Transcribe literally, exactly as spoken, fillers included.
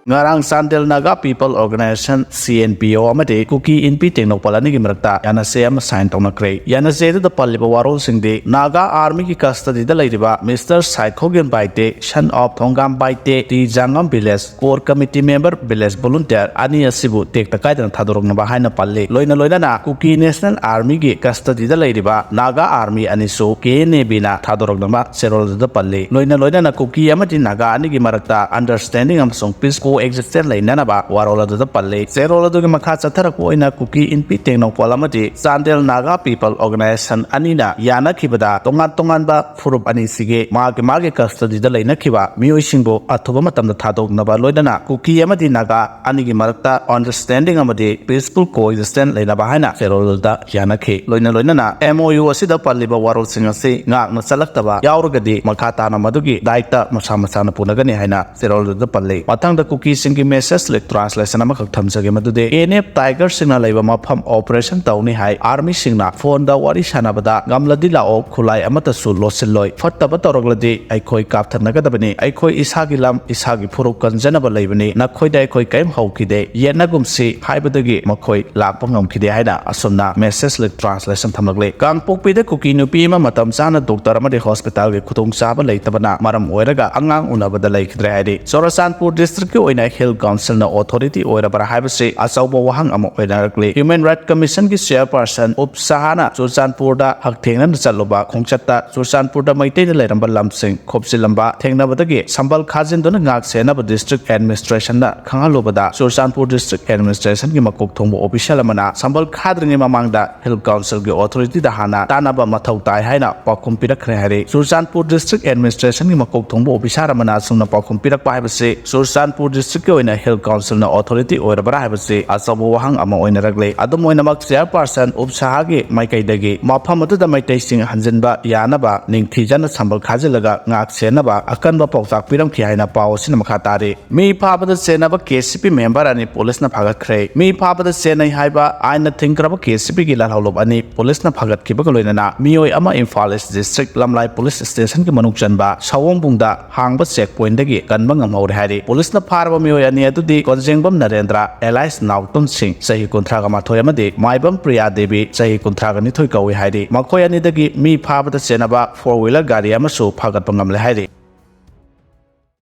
ꯉꯔꯥꯡ Chandel Naga People Organization, C N P O, ꯑꯃꯗꯤ ꯀꯨꯀꯤ ꯏꯟꯄꯤ ꯇꯦꯡꯅꯧꯄꯜ ꯑꯅꯤꯒꯤ ꯃꯔꯛꯇ ꯌꯥꯅꯁꯦ ꯑꯃ ꯁꯥꯏꯟ ꯇꯧꯅꯈ꯭ꯔꯦ꯫ ꯌꯥꯅꯁꯦ ꯑꯗꯨꯗ ꯄꯜꯂꯤꯕ ꯋꯥꯔꯣꯜꯁꯤꯡꯗꯤ ꯅꯥꯒꯥ ꯑꯥꯔꯃꯤꯒꯤ ꯀꯁꯇꯗꯤꯗ ꯂꯩꯔꯤꯕ mister Saikhogen Baite, son of Thonggam Baite, T ꯖꯥꯡꯉꯝ village core committee member, village volunteer ꯑꯅꯤ ꯑꯁꯤꯕꯨ ꯇꯦꯛꯇ ꯀꯥꯏꯗꯅ ꯊꯥꯗꯣꯔꯛꯅꯕ ꯍꯥꯏꯅ ꯄꯜꯂꯤ꯫ ꯂꯣꯏꯅ ꯂꯣꯏꯅꯅ ꯀꯨꯀꯤ ꯅꯦꯁꯅꯦꯜ ꯑꯥꯔꯃꯤꯒꯤ ꯀꯁꯇꯗꯤꯗ ꯂꯩꯔꯤꯕ ꯅꯥꯒꯥ ꯑꯥꯔꯃꯤ ꯑꯅꯤꯁꯨ ꯀꯦ ꯑꯦꯟ ꯑꯦ ꯕꯤꯅ ꯊꯥꯗꯣꯔꯛꯅꯕ ꯆꯦꯔꯣꯜ ꯑꯗꯨꯗ ꯄꯜꯂꯤ꯫ ꯂꯣꯏꯅ ꯂꯣꯏꯅꯅ ꯀꯨꯀꯤ ꯑꯃꯗꯤ ꯅꯥꯒꯥ ꯑꯅꯤꯒꯤ ꯃꯔꯛꯇ ꯑꯟꯗꯔꯁꯇꯦꯟꯗꯤꯡ ꯑꯃꯁꯨꯡ ꯄꯤꯁ ꯀꯣ ꯑꯦꯛꯖꯤꯁꯇꯦꯟ ꯂꯩꯅꯅꯕ ꯋꯥꯔꯣꯜ ꯑꯗꯨꯗ ꯄꯜꯂꯤ꯫ ꯆꯦꯔꯣꯜ ꯑꯗꯨꯒꯤ ꯃꯈꯥ ꯆꯠꯊꯔꯛꯄ ꯑꯣꯏꯅ ꯀꯨꯀꯤ ꯏꯟꯄꯤ ꯇꯦꯡꯅꯧꯄꯜ ꯑꯃꯗꯤ ꯆꯥꯟꯗꯦꯜ ꯅꯥꯒꯥ ꯄꯤꯄꯜ ꯑꯣꯔꯒꯅꯥꯏꯖꯦꯁꯟ ꯑꯅꯤꯅ ꯌꯥꯅꯈꯤꯕꯗ ꯇꯣꯉꯥꯟ ꯇꯣꯉꯥꯟꯕ ꯐꯨꯔꯨꯞ ꯑꯅꯤꯁꯤꯒꯤ ꯃꯥꯒꯤ ꯃꯥꯒꯤ ꯀꯁꯇꯗꯤꯗ ꯂꯩꯅꯈꯤꯕ ꯃꯤꯑꯣꯏꯁꯤꯡꯕꯨ ꯑꯊꯨꯕ ꯃꯇꯝꯗ ꯊꯥꯗꯣꯛꯅꯕ, ꯂꯣꯏꯅꯅ ꯀꯨꯀꯤ ꯑꯃꯗꯤ ꯅꯥꯒꯥ ꯑꯅꯤꯒꯤ ꯃꯔꯛꯇ ꯑꯟꯗꯔꯁꯇꯦꯟꯗꯤꯡ ꯑꯃꯗꯤ ꯄꯤꯁꯐꯨꯜ ꯀꯣ ꯑꯦꯛꯖꯤꯁꯇꯦꯟ ꯂꯩꯅꯕ ꯍꯥꯏꯅ ꯆꯦꯔꯣꯜꯗ ꯌꯥꯅꯈꯤ꯫ ꯂꯣꯏꯅ ꯂꯣꯏꯅꯅ ꯑꯦꯝ ꯑꯣ ꯌꯨ ꯑꯁꯤꯗ ꯄꯜꯂꯤꯕ ꯋꯥꯔꯣꯜꯁꯤꯡ ꯑꯁꯤ ꯉꯥꯛꯅ ꯆꯠꯂꯛꯇꯕ ꯌꯥꯎꯔꯒꯗꯤ ꯃꯈꯥ ꯇꯥꯅ ꯃꯗꯨꯒꯤ ꯗꯥꯏꯇ ꯃꯁꯥ ꯃꯁꯥꯅ ꯄꯨꯅꯒꯅꯤ ꯍꯥꯏꯅ ꯆꯦꯔꯣꯜꯗꯨꯗ ꯄꯜꯂꯤ꯫ ꯃꯊꯪꯗ ꯀꯨꯀꯤꯁꯤꯡꯒꯤ ꯃꯦꯁꯦꯖ ꯂꯤꯛ ꯇ꯭ꯔꯥꯟꯁꯂꯦꯁꯟ ꯑꯃꯈꯛ ꯊꯝꯖꯒꯦ, ꯃꯗꯨꯗꯤ ꯑꯦꯟ ꯑꯦꯐ ꯇꯥꯏꯒꯔꯁꯤꯡꯅ ꯂꯩꯕ ꯃꯐꯝ ꯑꯣꯄꯔꯦꯁꯟ ꯇꯧꯅꯤ ꯍꯥꯏ꯫ ꯑꯥꯔꯃꯤꯁꯤꯡꯅ ꯐꯣꯟꯗ ꯋꯥꯔꯤ ꯁꯥꯟꯅꯕꯗ ꯉꯝꯂꯗꯤ ꯂꯥꯛꯑꯣ, ꯈꯨꯠꯂꯥꯏ ꯑꯃꯠꯇꯁꯨ ꯂꯣꯠꯁꯤꯜꯂꯣꯏ, ꯐꯠꯇꯕ ꯇꯧꯔꯛꯂꯗꯤ ꯑꯩꯈꯣꯏ ꯀꯥꯞꯊꯠꯅꯒꯗꯕꯅꯤ꯫ ꯑꯩꯈꯣꯏ ꯏꯁꯥꯒꯤ ꯂꯝ, ꯏꯁꯥꯒꯤ ꯐꯨꯔꯨꯞ ꯀꯟꯖꯅꯕ ꯂꯩꯕꯅꯤ꯫ ꯅꯈꯣꯏꯗ ꯑꯩꯈꯣꯏ ꯀꯔꯤꯝ ꯍꯧꯈꯤꯗꯦ, ꯌꯦꯠꯅꯒꯨꯝꯁꯤ ꯍꯥꯏꯕꯗꯒꯤ ꯃꯈꯣꯏ ꯂꯥꯛꯄ ꯉꯝꯈꯤꯗꯦ ꯍꯥꯏꯅ ꯑꯁꯨꯝꯅ ꯃꯦꯁꯦꯖ ꯂꯤꯛ ꯇ꯭ꯔꯥꯟꯁꯂꯦꯁꯟ ꯊꯝꯂꯛꯂꯤ꯫ ꯀꯥꯡꯄꯣꯛꯄꯤꯗ ꯀꯨꯀꯤ ꯅꯨꯄꯤ ꯑꯃ ꯃꯇꯝ ꯆꯥꯅ ꯗꯣꯛꯇꯔ ꯑꯃꯗꯤ ꯍꯣꯁꯄꯤꯇꯥꯜꯒꯤ ꯈꯨꯗꯣꯡꯆꯥꯕ ꯂꯩꯇꯕꯅ ꯃꯔꯝ ꯑꯣꯏꯔꯒ ꯑꯉꯥꯡ ꯎꯅꯕꯗ ꯂꯩꯈꯤꯗ꯭ꯔꯦ ꯍꯥꯏꯔꯤ꯫ ꯆꯨꯔꯆꯥꯟꯄꯨꯔ ꯗꯤꯁꯇ꯭ꯔꯤꯛꯀꯤ ꯑꯣꯏꯅ ꯍꯤꯜ ꯀꯥꯎꯟꯁꯤꯜꯅ ꯑꯣꯊꯣꯔꯤꯇꯤ ꯑꯣꯏꯔꯕ꯭ꯔꯥ ꯍꯥꯏꯕꯁꯤ ꯑꯆꯧꯕ ꯋꯥꯍꯪ ꯑꯃ ꯑꯣꯏꯅꯔꯛꯂꯤ꯫ ꯍ꯭ꯌꯨꯃꯦꯟ ꯔꯥꯏꯠ ꯀꯃꯤꯁꯟꯒꯤ ꯆꯦꯌꯔꯄꯔꯁꯟ ꯎꯞ ꯁꯍꯥꯅ ꯆꯨꯔꯆꯥꯟꯄꯨꯔꯗ ꯍꯛꯊꯦꯡꯅꯅ ꯆꯠꯂꯨꯕ ꯈꯣꯡꯆꯠꯇ ꯆꯨꯔꯆꯥꯟꯄꯨꯔꯗ ꯃꯩꯇꯩꯅ ꯂꯩꯔꯝꯕ ꯂꯝꯁꯤꯡ ꯈꯣꯞꯆꯤꯜꯂꯝꯕ ꯊꯦꯡꯅꯕꯗꯒꯤ ꯁꯝꯕꯜ ꯈꯥꯖꯤꯟꯗꯨꯅ ꯉꯥꯛ ꯁꯦꯟꯅꯕ ꯗꯤꯁꯇ꯭ꯔꯤꯛ ꯑꯦꯗꯃꯤꯅꯤꯁꯇ꯭ꯔꯦꯁꯟꯗ ꯈꯪꯍꯜꯂꯨꯕꯗ, ꯆꯨꯔꯆꯥꯟꯄꯨꯔ ꯗꯤꯁꯇ꯭ꯔꯤꯛ ꯑꯦꯗꯃꯤꯅꯤꯁꯇ꯭ꯔꯦꯁꯟꯒꯤ ꯃꯀꯣꯛ ꯊꯣꯡꯕ ꯑꯣꯐꯤꯁꯤꯌꯦꯜ ꯑꯃꯅ ꯁꯝꯕꯜ ꯈꯥꯗ꯭ꯔꯤꯉꯩ ꯃꯃꯥꯡꯗ ꯍꯤꯜ ꯀꯥꯎꯟꯁꯤꯜꯒꯤ ꯑꯣꯊꯣꯔꯤꯇꯤꯗ ꯍꯥꯟꯅ ꯇꯥꯟꯅꯕ ꯃꯊꯧ ꯇꯥꯏ ꯍꯥꯏꯅ ꯄꯥꯎꯈꯨꯝ ꯄꯤꯔꯛꯈ꯭ꯔꯦ ꯍꯥꯏꯔꯤ꯫ ꯆꯨꯔꯆꯥꯟꯄꯨꯔ ꯗꯤꯁꯇ꯭ꯔꯤꯛ ꯑꯦꯗꯃꯤꯅꯤꯁꯇ꯭ꯔꯦꯁꯟꯒꯤ ꯃꯀꯣꯛ ꯊꯣꯡꯕ ꯑꯣꯐꯤꯁꯥꯔ ꯑꯃꯅ ꯑꯁꯨꯝꯅ ꯄꯥꯎꯈꯨꯝ ꯄꯤꯔꯛꯄ ꯍꯥꯏꯕꯁꯤ ꯆꯨꯔꯆꯥꯟꯄꯨꯔ ꯗꯤꯁꯇ꯭ꯔꯤꯛꯀꯤ ꯑꯣꯏꯅ ꯍꯤꯜ ꯀꯥꯎꯟꯁꯤꯜꯅ ꯑꯣꯊꯣꯔꯤꯇꯤ ꯑꯣꯏꯔꯕ꯭ꯔꯥ ꯍꯥꯏꯕꯁꯤ ꯑꯆꯧꯕ ꯋꯥꯍꯪ ꯑꯃ ꯑꯣꯏꯅꯔꯛꯂꯤ꯫ ꯑꯗꯨꯝ ꯑꯣꯏꯅꯃꯛ, ꯆꯦꯌꯔꯄꯔꯁꯟ ꯎꯞ ꯁꯍꯥꯒꯤ ꯃꯥꯏꯀꯩꯗꯒꯤ ꯃꯐꯝ ꯑꯗꯨꯗ ꯃꯩꯇꯩꯁꯤꯡ ꯍꯟꯖꯤꯟꯕ ꯌꯥꯅꯕ ꯅꯤꯡꯊꯤꯖꯅ ꯁꯝꯕꯜ ꯈꯥꯖꯤꯜꯂꯒ ꯉꯥꯛ ꯁꯦꯟꯅꯕ ꯑꯀꯟꯕ ꯄꯥꯎꯇꯥꯛ ꯄꯤꯔꯝꯈꯤ ꯍꯥꯏꯅ ꯄꯥꯎ ꯑꯁꯤꯅ ꯃꯈꯥ ꯇꯥꯔꯤ꯫ ꯃꯤ ꯐꯥꯕꯗ ꯆꯦꯟꯅꯕ ꯀꯦ ꯁꯤ ꯄꯤ ꯃꯦꯝꯕꯔ ꯑꯅꯤ ꯄꯨꯂꯤꯁꯅ ꯐꯥꯒꯠꯈ꯭ꯔꯦ꯫ ꯃꯤ ꯐꯥꯕꯗ ꯆꯦꯟꯅꯩ ꯍꯥꯏꯕ ꯑꯥꯏꯟꯅ ꯊꯤꯡꯈ꯭ꯔꯕ ꯀꯦ ꯁꯤ ꯄꯤꯒꯤ ꯂꯥꯜꯍꯧꯂꯨꯞ ꯑꯅꯤ ꯄꯨꯂꯤꯁꯅ ꯐꯥꯒꯠꯈꯤꯕꯒ ꯂꯣꯏꯅꯅ ꯃꯤꯑꯣꯏ ꯑꯃ ꯏꯝꯐꯥꯜ ꯏꯁ ꯗꯤꯁꯇ꯭ꯔꯤꯛ ꯂꯝꯂꯥꯏ ꯄꯨꯂꯤꯁ ꯁ꯭ꯇꯦꯁꯟꯒꯤ ꯃꯅꯨꯡ ꯆꯟꯕ ꯁꯑꯣꯝꯕꯨꯡꯗ ꯍꯥꯡꯕ ꯆꯦꯛ ꯄꯣꯏꯟꯗꯒꯤ ꯀꯟꯕ ꯉꯝꯍꯧꯔꯦ ꯍꯥꯏꯔꯤ꯫ ꯄꯨꯂꯤꯁꯅ ꯐꯥꯔ ꯐꯥꯔꯕ ꯃꯤꯑꯣꯏ ꯑꯅꯤ ꯑꯗꯨꯗꯤ ꯀꯣꯟꯖꯦꯡꯕꯝ ꯅꯔꯦꯟꯗ꯭ꯔ alias ꯅꯥꯎꯇꯣꯟ ꯁꯤꯡ ꯆꯍꯤ ꯀꯨꯟꯊ꯭ꯔꯥꯒ ꯃꯥꯊꯣꯏ ꯑꯃꯗꯤ ꯃꯥꯏꯕꯝ ꯄ꯭ꯔꯤꯌꯥ ꯗꯦꯕꯤ ꯆꯍꯤ ꯀꯨꯟꯊ꯭ꯔꯥꯒ ꯅꯤꯊꯣꯏ ꯀꯧꯏ ꯍꯥꯏꯔꯤ꯫ ꯃꯈꯣꯏ ꯑꯅꯤꯗꯒꯤ ꯃꯤ ꯐꯥꯕꯗ ꯆꯦꯟꯅꯕ four wheeler ꯒꯥꯔꯤ ꯑꯃꯁꯨ ꯐꯥꯒꯠꯄ ꯉꯝꯂꯦ ꯍꯥꯏꯔꯤ꯫